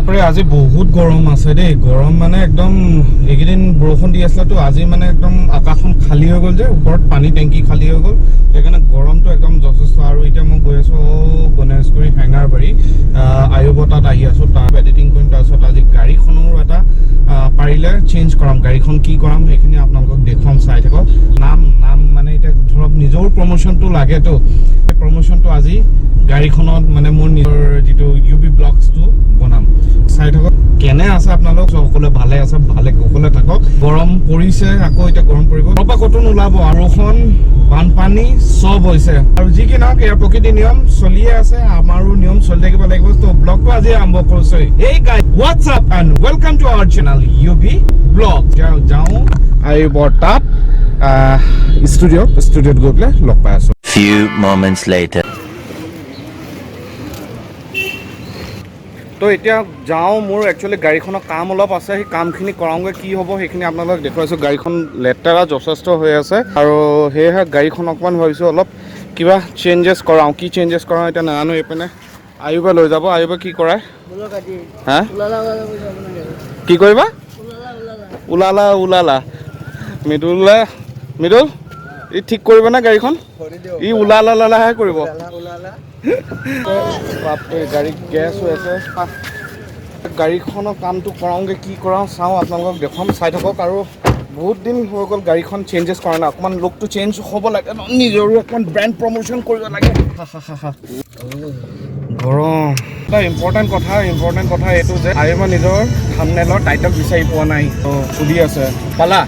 বাপৰে, আজি বহুত গৰম আছে দেই। গৰম মানে একদম, এইকেইদিন বৰষুণ দি আছিলেতো, আজি মানে একদম আকাশখন খালী হৈ গ'ল যে, ওপৰত পানী টেংকি খালী হৈ গ'ল, সেইকাৰণে গৰমটো একদম যথেষ্ট। আৰু এতিয়া মই গৈ আছোঁ গণেশগুৰি হেঙাৰবাৰী, আয়ুব তাত আহি আছোঁ, তাত এডিটিং কৰিম। তাৰপিছত আজি গাড়ীখনৰো এটা পাৰিলে চেঞ্জ কৰাম। গাড়ীখন কি কৰাম সেইখিনি আপোনালোকক দেখুৱাম, চাই থাকক। নাম নাম মানে এতিয়া ধৰক নিজৰো প্ৰমোশ্যনটো লাগেতো, সেই প্ৰমোশ্যনটো আজি গাড়ীখনত মানে মোৰ নিজৰ যিটো ইউ বি ব্লগছটো বনাম, চাই থাকক। কেনে আছে আপোনালোক? সকলোৱে ভালে আছে, ভালে কুশলে থাকক। গৰম পৰিছে, আকৌ এতিয়া গৰম পৰিব, ঘৰৰ পৰা ক'তো নোলাব। বৰষুণ, বানপানী চব হৈছে। আৰু যি কি নহওক, ইয়াৰ প্ৰকৃতিৰ নিয়ম চলিয়ে আছে, আমাৰো নিয়ম চলি থাকিব লাগিব। ত' ব্লগটো আজি আৰম্ভ কৰিছো। Hey guys, what's up and welcome to our channel UB Vlog। যাওঁ আয়ুবৰ তাত ষ্টুডিঅ'ত গৈ পেলাই লগ পাই আছো। Few moments later. তো এতিয়া যাওঁ, মোৰ একচুৱেলি গাড়ীখনৰ কাম অলপ আছে, সেই কামখিনি কৰাওঁগৈ। কি হ'ব সেইখিনি আপোনালোকক দেখুৱাইছোঁ। গাড়ীখন লেতেৰা যথেষ্ট হৈ আছে আৰু সেয়েহে গাড়ীখন অকণমান ভাবিছোঁ অলপ কিবা চেঞ্জেছ কৰাওঁ। কি চেঞ্জেছ কৰাওঁ এতিয়া নাজানো। এইপিনে আয়ুবে লৈ যাব, আয়ুবে কি কৰায়? হা, কি কৰিবা? ওলালা ওলালা মৃদুলে, মৃদুল ই ঠিক কৰিবনে গাড়ীখন? ই ওলালা লালাহে কৰিব। বাপৰে, গাড়ী গেছ হৈ আছে। গাড়ীখনৰ কামটো কৰাওঁগৈ, কি কৰাওঁ চাওঁ, আপোনালোকক দেখুৱাম, চাই থাকক। আৰু বহুত দিন হৈ গ'ল গাড়ীখন চেঞ্জেছ কৰা নাই, অকণমান লুকটো চেঞ্জ হ'ব লাগে ন, নিজৰো অকণমান ব্ৰেণ্ড প্ৰমোশ্যন কৰিব লাগে। গৰম। এটা ইম্পৰ্টেণ্ট কথা এইটো যে আয়ুমা নিজৰ থামনেলৰ টাইটেল বিচাৰি পোৱা নাই, সুধি আছে। পালা?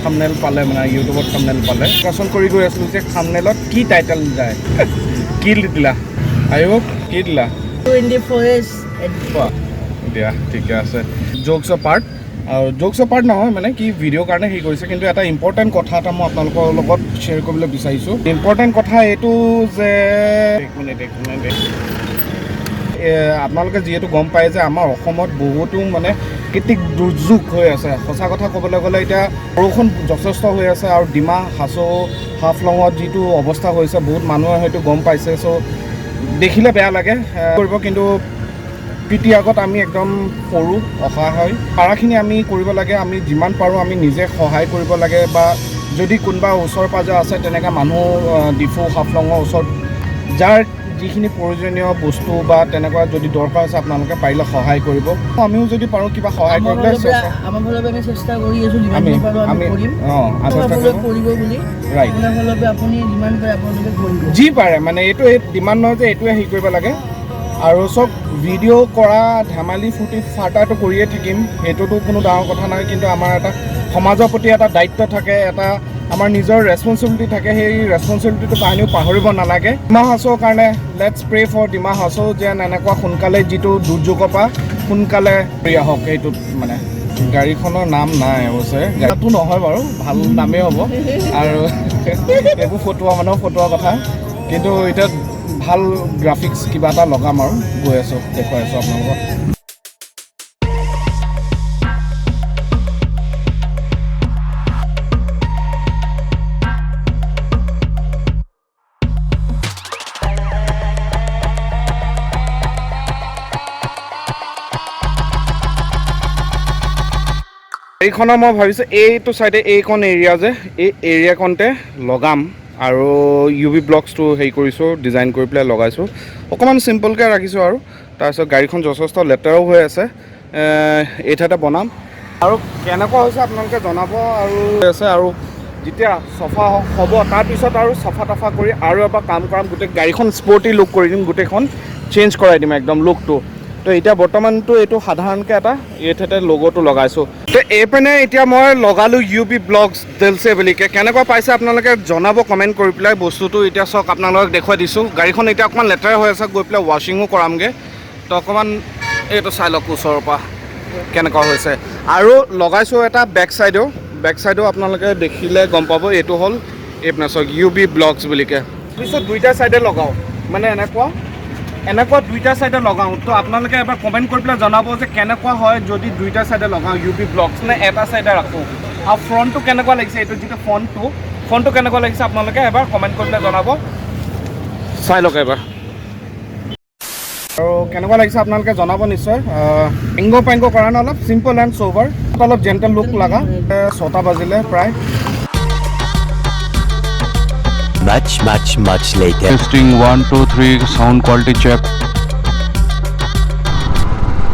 থামনেল পালে, মানে ইউটিউবত থামনেল পালে। ডিছকাশ্যন কৰি গৈ আছিলোঁ যে থামনেলত কি টাইটেল যায়। কি দিলা আয়ুব, কি দিলা? In the forest and কোৱা দিয়া। ঠিকে আছে, জোকছৰ পাৰ্ট আৰু জোকছৰ পাৰ্ট নহয়, মানে কি ভিডিঅ'ৰ কাৰণে হেৰি কৰিছে। কিন্তু এটা ইম্পৰ্টেণ্ট কথা এটা মই আপোনালোকৰ লগত শ্বেয়াৰ কৰিবলৈ বিচাৰিছোঁ। ইম্পৰ্টেণ্ট কথা এইটো যে, এক মিনিট, এক মিনিট, আপোনালোকে যিহেতু গম পায় যে আমাৰ অসমত বহুতো মানে প্ৰাকৃতিক দুৰ্যোগ হৈ আছে। সঁচা কথা ক'বলৈ গ'লে এতিয়া বৰষুণ যথেষ্ট হৈ আছে আৰু ডিমা হাছৌ, হাফলঙত যিটো অৱস্থা হৈছে, বহুত মানুহে হয়তো গম পাইছে। চ' দেখিলে বেয়া লাগে কৰিব, কিন্তু প্ৰকৃতিৰ আগত আমি একদম সৰু, অসহায়। পাৰাখিনি আমি কৰিব লাগে, আমি যিমান পাৰোঁ আমি নিজে সহায় কৰিব লাগে। বা যদি কোনোবা ওচৰ পাজৰ আছে তেনেকুৱা মানুহ, ডিফু হাফলঙৰ ওচৰত যাৰ যিখিনি প্ৰয়োজনীয় বস্তু বা তেনেকুৱা যদি দৰকাৰ আছে, আপোনালোকে পাৰিলে সহায় কৰিব। আমিও যদি পাৰোঁ কিবা সহায় আমাৰ কৰিবলৈ ফালৰ পৰা চেষ্টা আমাৰ ফালৰ পৰা আমি চেষ্টা কৰি আছোঁ, আমি যিমানখিনি পাৰোঁ আমি আমি কৰিম। অঁ, চেষ্টা আপোনালোকে কৰিব। কৰিব বুলি আপোনাৰ ফালৰ পৰা আপুনি যিমান পাৰে আপোনালোকে কৰিব। যি পাৰে, মানে এইটো এই ডিমাণ্ড নহয় যে এইটোৱে হেৰি কৰিব লাগে। আৰু চব ভিডিঅ' কৰা, ধেমালি ফূৰ্তি ফাৰ্তাটো কৰিয়ে থাকিম, সেইটোতো কোনো ডাঙৰ কথা নহয়। কিন্তু আমাৰ এটা সমাজৰ প্ৰতি এটা দায়িত্ব থাকে, এটা আমাৰ নিজৰ ৰেচপনচিবিলিটি থাকে, সেই ৰেচপনচিবিলিটিটো কাহানিও পাহৰিব নালাগে। ডিমা হাছাওৰ কাৰণে let's pray for Dima Hasao, যেন এনেকুৱা সোনকালে যিটো দুৰ্যোগৰ পৰা সোনকালে কৰি আহক। সেইটোত মানে গাড়ীখনৰ নাম নাই অৱশ্যে, গাড়ীটো নহয় বাৰু, ভাল নামেই হ'ব। আৰু এইবোৰ ফটোৱা মানুহৰ ফটোৱা কথা, কিন্তু এতিয়া ভাল গ্ৰাফিক্স কিবা এটা লগাম আৰু গৈ আছোঁ, দেখুৱাই আছোঁ আপোনালোকক। গাড়ীখনৰ মই ভাবিছোঁ এইটো চাইডে এইকণ এৰিয়া যে, এই এৰিয়াকণতে লগাম। আৰু ইউ বি ব্লগছটো হেৰি কৰিছোঁ, ডিজাইন কৰি পেলাই লগাইছোঁ, অকণমান চিম্পলকৈ ৰাখিছোঁ। আৰু তাৰপিছত গাড়ীখন যথেষ্ট লেতেৰাও হৈ আছে, এই ঠাইতে বনাম। আৰু কেনেকুৱা হৈছে আপোনালোকে জনাব। আৰু আছে আৰু যেতিয়া চফা হ'ব তাৰপিছত আৰু চফা তফা কৰি আৰু এবাৰ কাম কৰাম, গোটেই গাড়ীখন স্পৰ্টি লুক কৰি দিম, গোটেইখন চেঞ্জ কৰাই দিম একদম লুকটো। তো এতিয়া বৰ্তমানটো এইটো সাধাৰণকৈ এটা এই ঠাইতে লগ'টো লগাইছোঁ। তো এইপিনে এতিয়া মই লগালোঁ ইউ বি ব্লগছ দিলছে বুলিকে। কেনেকুৱা পাইছে আপোনালোকে জনাব কমেণ্ট কৰি পেলাই। বস্তুটো এতিয়া চাওক, আপোনালোকক দেখুৱাই দিছোঁ। গাড়ীখন এতিয়া অকণমান লেতেৰা হৈ আছে, গৈ পেলাই ৱাশ্বিঙো কৰামগৈ। তো অকণমান এইটো চাই লওক ওচৰৰ পৰা কেনেকুৱা হৈছে। আৰু লগাইছোঁ এটা বেক চাইডেও, বেক চাইডেও আপোনালোকে দেখিলে গম পাব। এইটো হ'ল এইপিনে চাওক, ইউ বি ব্লগছ বুলিকে। পিছত দুইটা চাইডে লগাওঁ, মানে এনেকুৱা এনেকুৱা দুইটা চাইডে লগাওঁ। তো আপোনালোকে এবাৰ কমেণ্ট কৰি পেলাই জনাব যে কেনেকুৱা হয় যদি দুইটা চাইডে লগাওঁ ইউ বি ব্লগছ নে এটা চাইডে ৰাখোঁ। আৰু ফ্ৰণ্টটো কেনেকুৱা লাগিছে, এইটো যিটো ফ্ৰণ্টটো কেনেকুৱা লাগিছে আপোনালোকে এবাৰ কমেণ্ট কৰি পেলাই জনাব। চাই লওক এবাৰ। আৰু কেনেকুৱা লাগিছে আপোনালোকে জনাব নিশ্চয়। এংগ পেংগ কৰা নাই, অলপ চিম্পল এণ্ড চ'ভাৰ, অলপ জেণ্টেল লুক লগা। 6টা বাজিলে প্ৰায়। Much, much, much later. Testing 1 2 3, sound quality check.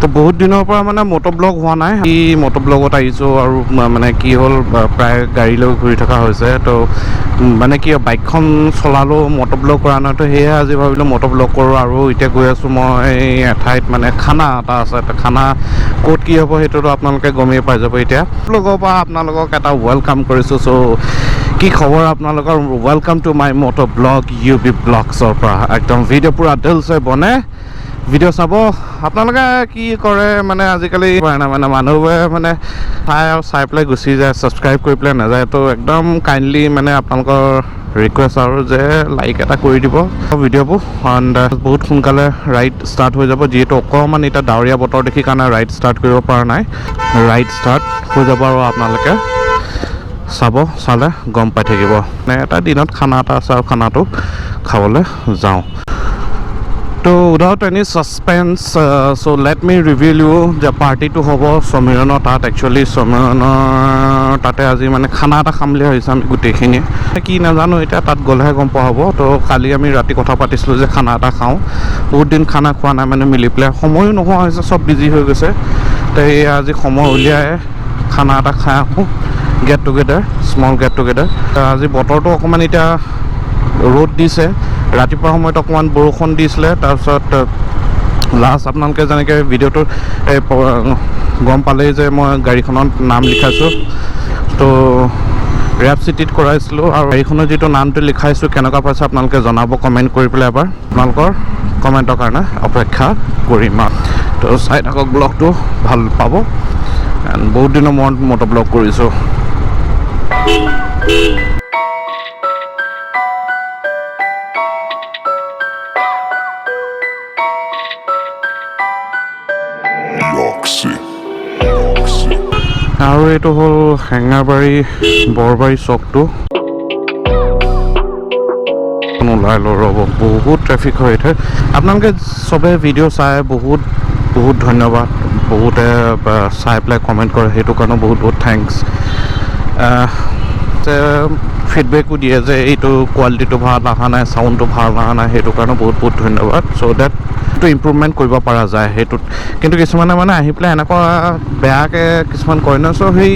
তো বহুত দিনৰ পৰা মানে মটো ব্লগ হোৱা নাই, এই মটো ব্লগত আহিছোঁ। আৰু মানে কি হ'ল, প্ৰায় গাড়ী লৈ ঘূৰি থকা হৈছে। তো মানে কি বাইকখন চলালেও মটো ব্লগ কৰা নাই, তো সেয়ে আজি ভাবিলোঁ মটো ব্লগ কৰোঁ। আৰু এতিয়া গৈ আছোঁ মই এঠাইত, মানে খানা এটা আছে। তো খানা ক'ত কি হ'ব সেইটোতো আপোনালোকে গমেই পাই যাব। এতিয়া ব্লগৰ পৰা আপোনালোকক এটা welcome কৰিছোঁ। চ' কি খবৰ আপোনালোকৰ? Welcome to my moto vlog, UB ব্লগছৰ পৰা। একদম ভিডিঅ' পূৰা दिल से বনে, ভিডিঅ' চাব আপোনালোকে। কি কৰে মানে আজিকালি কৰে না, মানে মানুহবোৰে মানে চাই আৰু চাই পেলাই গুচি যায়, ছাবস্ক্ৰাইব কৰি পেলাই নাযায়। তো একদম কাইণ্ডলি মানে আপোনালোকৰ ৰিকুৱেষ্ট আৰু যে লাইক এটা কৰি দিব ভিডিঅ'বোৰ। এণ্ড বহুত সোনকালে ৰাইড ষ্টাৰ্ট হৈ যাব, যিহেতু অকণমান এতিয়া ডাৱৰীয়া বতৰ দেখি কাৰণে ৰাইড ষ্টাৰ্ট কৰিব পৰা নাই। ৰাইড ষ্টাৰ্ট হৈ যাব আৰু আপোনালোকে চাব, চালে গম পাই থাকিব। মানে এটা দিনত খানা এটা আছে আৰু খানাটো খাবলৈ যাওঁ। তো without any suspense, so let me reveal you যে পাৰ্টিটো হ'ব সমীৰণৰ তাত। একচুৱেলি সমীৰণৰ তাতে আজি মানে খানা এটা খাম বুলি ভাবিছোঁ আমি গোটেইখিনিয়ে। কি নাজানো, এতিয়া তাত গ'লেহে গম পোৱা হ'ব। তো কালি আমি ৰাতি কথা পাতিছিলোঁ যে খানা এটা খাওঁ, বহুত দিন খানা খোৱা নাই, মানে মিলি পেলাই সময়ো নোহোৱা হৈছে, চব বিজি হৈ গৈছে। তো এই আজি সময় উলিয়াই খানা এটা খাই আহোঁ, get together, small get together. আজি বতৰটো অকণমান এতিয়া ৰ'দ দিছে, ৰাতিপুৱা সময়ত অকণমান বৰষুণ দিছিলে। তাৰপিছত লাষ্ট আপোনালোকে যেনেকৈ ভিডিঅ'টো এই গম পালেই যে মই গাড়ীখনত নাম লিখাইছোঁ, তো ৰেপ চিটিত কৰাইছিলোঁ। আৰু গাড়ীখনৰ যিটো নামটো লিখাইছোঁ কেনেকুৱা পাইছে আপোনালোকে জনাব কমেণ্ট কৰি পেলাই এবাৰ। আপোনালোকৰ কমেণ্টৰ কাৰণে অপেক্ষা কৰিম আৰু। তো চাই থাকক ব্লগটো, ভাল পাব। এণ্ড বহুত দিনৰ মূৰত মটো ব্লগ কৰিছোঁ। আৰু এইটো হ'ল হেঙাৰবাৰী বৰবাৰী চকটো। ওলাই ল ৰ'ব, বহুত ট্ৰেফিক হৈ থাকে। আপোনালোকে চবে ভিডিঅ' চাই বহুত বহুত ধন্যবাদ। বহুতে চাই পেলাই কমেণ্ট কৰে, সেইটো কাৰণেও বহুত বহুত thanks. ফিডবেকো দিয়ে যে এইটো কোৱালিটিটো ভাল অহা নাই, চাউণ্ডটো ভাল অহা নাই, সেইটো কাৰণেও বহুত বহুত ধন্যবাদ। চ' ডেট এইটো ইম্প্ৰুভমেণ্ট কৰিব পৰা যায় সেইটোত। কিন্তু কিছুমানে মানে আহি পেলাই এনেকুৱা বেয়াকৈ কিছুমান কয় ন, চ' সেই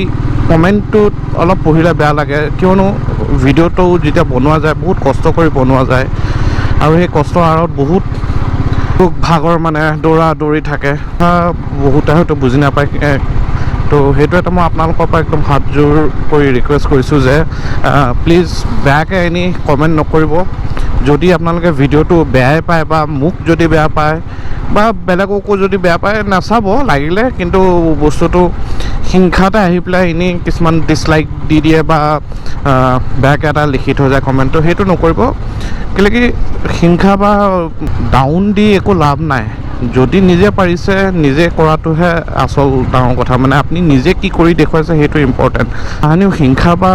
কমেণ্টটোত অলপ পঢ়িলে বেয়া লাগে। কিয়নো ভিডিঅ'টো যেতিয়া বনোৱা যায় বহুত কষ্ট কৰি বনোৱা যায়, আৰু সেই কষ্টৰ আঁৰত বহুত ভাগৰ মানে দৌৰা দৌৰি থাকে, বহুতে হয়তো বুজি নাপায়। তো সেইটো এটা মই আপোনালোকৰ পৰা একদম হাতযোৰ কৰি ৰিকুৱেষ্ট কৰিছোঁ যে প্লিজ বেয়াকৈ এনেই কমেণ্ট নকৰিব। যদি আপোনালোকে ভিডিঅ'টো বেয়াই পায় বা মোক যদি বেয়া পায় বা বেলেগকো যদি বেয়া পায়, নাচাব লাগিলে, কিন্তু বস্তুটো হিংসাতে আহি পেলাই এনেই কিছুমান ডিছলাইক দি দিয়ে বা বেয়াকৈ এটা লিখি থৈ যায় কমেণ্টটো, সেইটো নকৰিব। কেলৈ কি হিংসা বা ডাউন দি একো লাভ নাই। যদি নিজে পাৰিছে নিজে কৰাটোহে আচল ডাঙৰ কথা, মানে আপুনি নিজে কি কৰি দেখুৱাইছে সেইটো ইম্পৰ্টেণ্ট। কাহানিও হিংসা বা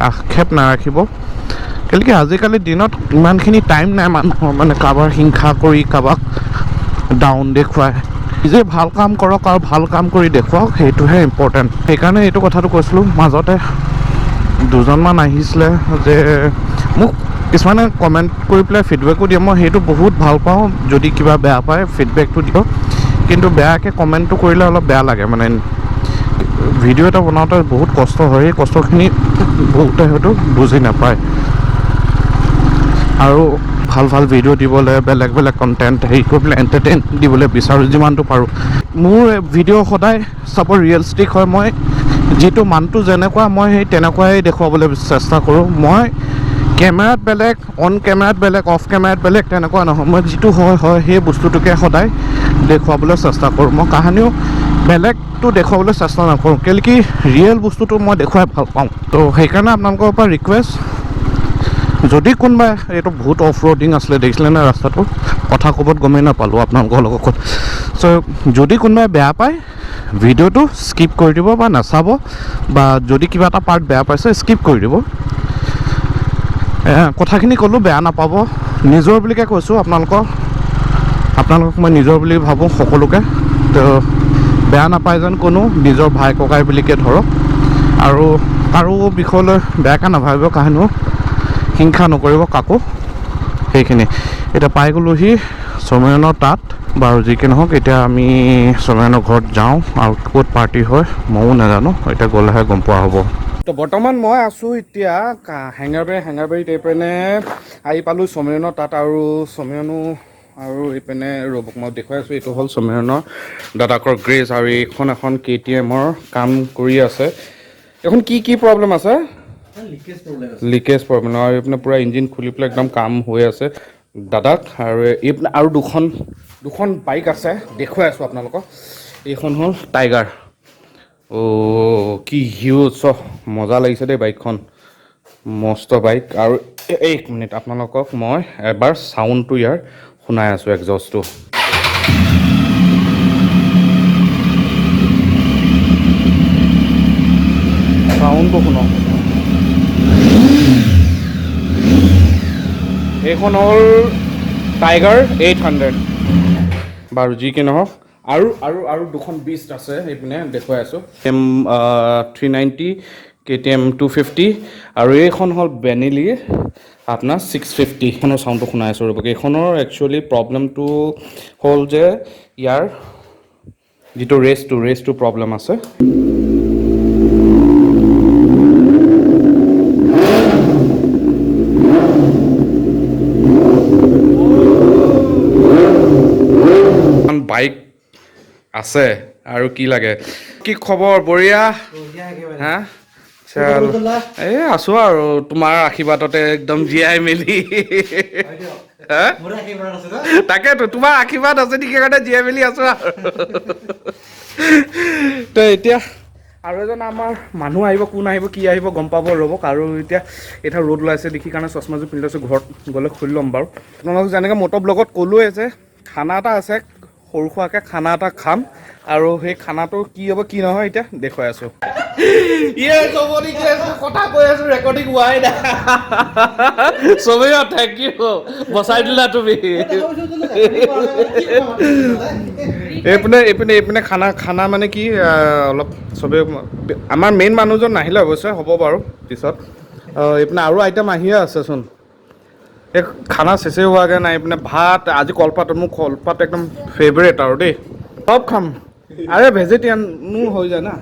আক্ষেপ নাৰাখিব। কেলৈ কি আজিকালি দিনত ইমানখিনি টাইম নাই মানুহৰ, মানে কাৰোবাৰ হিংসা কৰি কাৰোবাক ডাউন দেখুৱাই। নিজে ভাল কাম কৰক আৰু ভাল কাম কৰি দেখুৱাওক, সেইটোহে ইম্পৰ্টেণ্ট। সেইকাৰণে এইটো কথাটো কৈছিলোঁ। মাজতে দুজনমান আহিছিলে যে মোক কিছুমানে কমেণ্ট কৰি পেলাই ফিডবেকো দিয়ে, মই সেইটো বহুত ভাল পাওঁ। যদি কিবা বেয়া পায় ফিডবেকটো দিয়ক, কিন্তু বেয়াকৈ কমেণ্টটো কৰিলে অলপ বেয়া লাগে। মানে ভিডিঅ' এটা বনাওঁতে বহুত কষ্ট হয়, সেই কষ্টখিনি বহুতে হয়তো বুজি নাপায়। আৰু ভাল ভাল ভিডিঅ' দিবলৈ, বেলেগ বেলেগ কণ্টেণ্ট হেৰি কৰি পেলাই এণ্টাৰটেইন দিবলৈ বিচাৰোঁ যিমানটো পাৰোঁ। মোৰ ভিডিঅ' সদায় চাব ৰিয়েলিষ্টিক হয়, মই যিটো মানুহটো যেনেকুৱা মই সেই তেনেকুৱাই দেখুৱাবলৈ চেষ্টা কৰোঁ। মই কেমেৰাত বেলেগ, অন কেমেৰাত বেলেগ, অফ কেমেৰাত বেলেগ, তেনেকুৱা নহয়। মই যিটো হয় হয় সেই বস্তুটোকে সদায় দেখুৱাবলৈ চেষ্টা কৰোঁ। মই কাহানিও বেলেগটো দেখুৱাবলৈ চেষ্টা নকৰোঁ, কেলৈ কি ৰিয়েল বস্তুটো মই দেখুৱাই ভাল পাওঁ। তো সেইকাৰণে আপোনালোকৰ পৰা ৰিকুৱেষ্ট, যদি কোনোবাই এইটো বহুত অফ ৰোডিং আছিলে দেখিছিলে নে ৰাস্তাটো, কথা ক'বত গমেই নাপালোঁ আপোনালোকৰ লগত। চ' যদি কোনোবাই বেয়া পায় ভিডিঅ'টো স্কিপ কৰি দিব বা নাচাব, বা যদি কিবা এটা পাৰ্ট বেয়া পাইছে স্কিপ কৰি দিব। কথাখিনি ক'লোঁ, বেয়া নাপাব, নিজৰ বুলিকে কৈছোঁ আপোনালোকৰ। আপোনালোকক মই নিজৰ বুলি ভাবোঁ সকলোকে। তো বেয়া নাপায় যেন কোনো, নিজৰ ভাই ককাই বুলিকে ধৰক। আৰু কাৰো বিষয়লৈ বেয়াকৈ নাভাবিব, কাহিনীও হিংসা নকৰিব কাকো, সেইখিনি। এতিয়া পাই গ'লোহি সমীৰণৰ তাত। বাৰু যি কি নহওক, এতিয়া আমি সমীৰণৰ ঘৰত যাওঁ আৰু ক'ত পাৰ্টি হয় ময়ো নাজানো, এতিয়া গ'লেহে গম পোৱা হ'ব। তো বৰ্তমান মই আছোঁ এতিয়া হেঙেৰাবাৰীত। এইপিনে আহি পালোঁ সমীৰণৰ তাত। আৰু সমীৰণো আৰু এইপিনে ৰ'বক মই দেখুৱাই আছোঁ। এইটো হ'ল সমীৰণৰ দাদাকৰ গ্ৰেজ আৰু এইখন এখন কেটিএমৰ কাম কৰি আছে। এইখন কি কি প্ৰব্লেম আছে? Leakage problem. আৰু এইপিনে পূৰা ইঞ্জিন খুলি পেলাই একদম কাম হৈ আছে দাদাক। আৰু এইপিনে আৰু দুখন দুখন বাইক আছে, দেখুৱাই আছোঁ আপোনালোকক। এইখন হ'ল টাইগাৰ। অ' কি হিউজ, মজা লাগিছে দেই বাইকখন, মস্ত বাইক। আৰু এক মিনিট, আপোনালোকক মই এবাৰ চাউণ্ডটো ইয়াৰ শুনাই আছোঁ, এক্সজষ্টটো। চাউণ্ডটো শুনক। এইখন হ'ল টাইগাৰ 800। বাৰু যি কি নহওক, আৰু আৰু আৰু দুখন বিষ্ট আছে সেইপিনে দেখুৱাই আছোঁ। এম 390, কেটিএম 250 আৰু এইখন হ'ল বেনিলি আপোনাৰ 650। এইখনৰ চাউণ্ডটো শুনাই আছোঁ ৰ'ব। এইখনৰ একচুৱেলি প্ৰব্লেমটো হ'ল যে ইয়াৰ যিটো ৰেচটো প্ৰব্লেম আছে। বাইক আছে আৰু কি লাগে। কি খবৰ? বঢ়িয়া। হা, এই আছোঁ আৰু তোমাৰ আশীৰ্বাদতে একদম জীয়াই মেলি। হা, তাকেতো তোমাৰ আশীৰ্বাদ আছে নেকি কাৰণে জীয়াই মেলি আছোঁ আৰু। তো এতিয়া আৰু এজন আমাৰ মানুহ আহিব, কোন আহিব কি আহিব গম পাব ৰ'বক। আৰু এতিয়া এতিয়া ৰ'দ ওলাইছে দেখি কাৰণে চশমাযোৰ পিন্ধি লৈছোঁ, ঘৰত গ'লে খুলি ল'ম বাৰু। আপোনালোক যেনেকৈ মটৰ ব্লগত ক'লোৱে যে খানা এটা আছে, সৰু সুৰাকৈ খানা এটা খাম আৰু সেই খানাটো কি হ'ব কি নহয় এতিয়া দেখুৱাই আছোঁ। কথা কৈ আছোঁ, ৰেকৰ্ডিং হোৱাই নাই। চবেই thank U, বচাই দিলা তুমি। এইপিনে এইপিনে এইপিনে খানা খানা মানে কি অলপ চবেই আমাৰ মেইন মানুহজন নাহিলে অৱশ্যে হ'ব বাৰু পিছত। এইপিনে আৰু আইটেম আহিয়ে আছেচোন। এই খানা চেচেই হোৱাগৈ নাই। এইপিনে ভাত, আজি কলপাত, মোৰ কলপাত একদম ফেভৰেট আৰু দেই, চব খাম। আৰে ভেজিটেৰিয়ানো হৈ যায় না,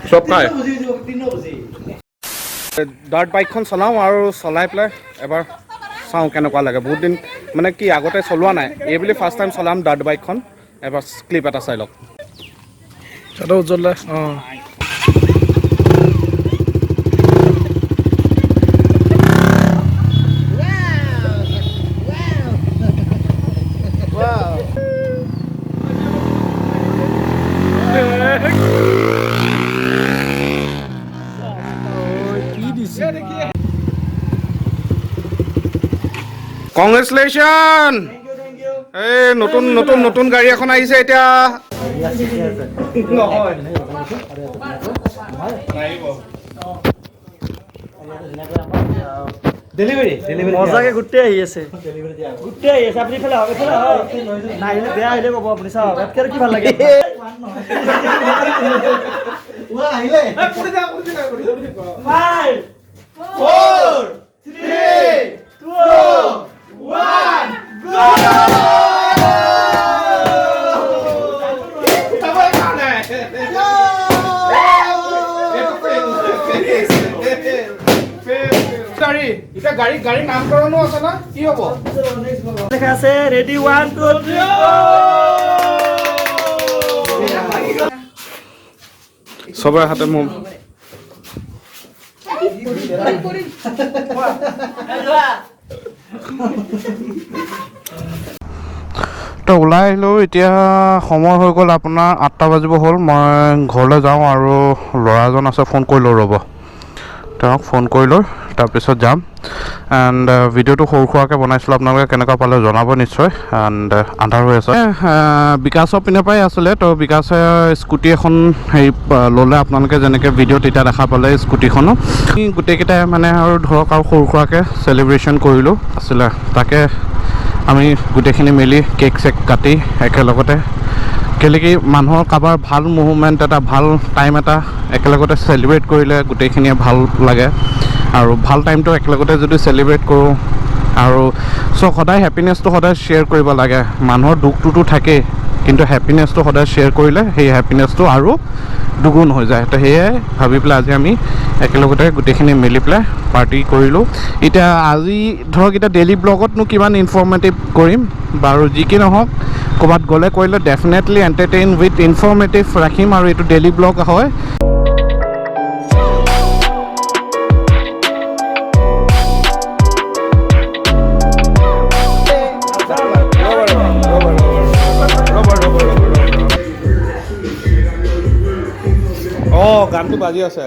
চব খায়। ডাৰ্ট বাইকখন চলাওঁ আৰু চলাই পেলাই এবাৰ চাওঁ কেনেকুৱা লাগে। বহুত দিন মানে কি আগতে চলোৱা নাই, এই বুলি ফাৰ্ষ্ট টাইম চলাম ডাৰ্ট বাইকখন। এবাৰ ক্লিপ এটা চাই লওক। উজ্জ্বল অঁ। কংগ্ৰেচুলেশ্যন! এই নতুন নতুন নতুন গাড়ী এখন আহিছে এতিয়া। মজাকে গোটেই আহি আছে, গোটেই আহি আছে। আপুনি ইফালে আহক, ইফালে আহক। নাহিলে বেয়া আহিলে ক'ব আপুনি। চাওক ইয়াতকৈ আৰু কি ভাল লাগে। 5 4 3 2 1 go! গাড়ী এতিয়া গাড়ী গাড়ী নামকৰণো আছে না, কি হ'ব লেখা আছে? ৰেডি, 1 2 3। চবৰে হাতে মোৰ তো ওলাই আহিলোঁ। এতিয়া সময় হৈ গ'ল আপোনাৰ 8টা বাজিব হ'ল। মই ঘৰলৈ যাওঁ আৰু ল'ৰাজন আছে, ফোন কৰি লওঁ ৰ'ব, তেওঁক ফোন কৰি লৈ তাৰপিছত যাম। এণ্ড ভিডিঅ'টো সৰু সুৰাকৈ বনাইছিলোঁ, আপোনালোকে কেনেকুৱা পালে জনাব নিশ্চয়। এণ্ড আন্ধাৰ হৈ আছে। বিকাশৰ পিনৰ পৰাই আছিলে। তো বিকাশে স্কুটি এখন হেৰি ল'লে, আপোনালোকে যেনেকৈ ভিডিঅ'ত এতিয়া দেখা পালে স্কুটিখনো। আমি গোটেইকেইটাই মানে আৰু ধৰক আৰু সৰু সুৰাকৈ চেলিব্ৰেশ্যন কৰিলোঁ আছিলে। তাকে আমি গোটেইখিনি মিলি কেক চেক কাটি একেলগতে, কেলৈ কি মানুহৰ কাৰোবাৰ ভাল মুভমেণ্ট এটা, ভাল টাইম এটা একেলগতে চেলিব্ৰেট কৰিলে গোটেইখিনিয়ে ভাল লাগে। আৰু ভাল টাইমটো একেলগতে যদি চেলিব্ৰেট কৰোঁ আৰু চ' সদায় হেপিনেছটো সদায় শ্বেয়াৰ কৰিব লাগে। মানুহৰ দুখটোতো থাকেই, কিন্তু হেপিনেছটো সদায় শ্বেয়াৰ কৰিলে সেই হেপিনেছটো আৰু দুগুণ হৈ যায়। তো সেয়াই ভাবি পেলাই আজি আমি একেলগতে গোটেইখিনি মিলি পেলাই পাৰ্টি কৰিলোঁ। এতিয়া আজি ধৰক এতিয়া ডেইলি ব্লগতনো কিমান ইনফৰ্মেটিভ কৰিম বাৰু, যি কি নহওক, ক'ৰবাত গ'লে কৰিলে ডেফিনেটলি এণ্টাৰটেইন উইথ ইনফৰ্মেটিভ ৰাখিম। আৰু এইটো ডেইলি ব্লগ হয়। অঁ, গানটো বাজি আছে।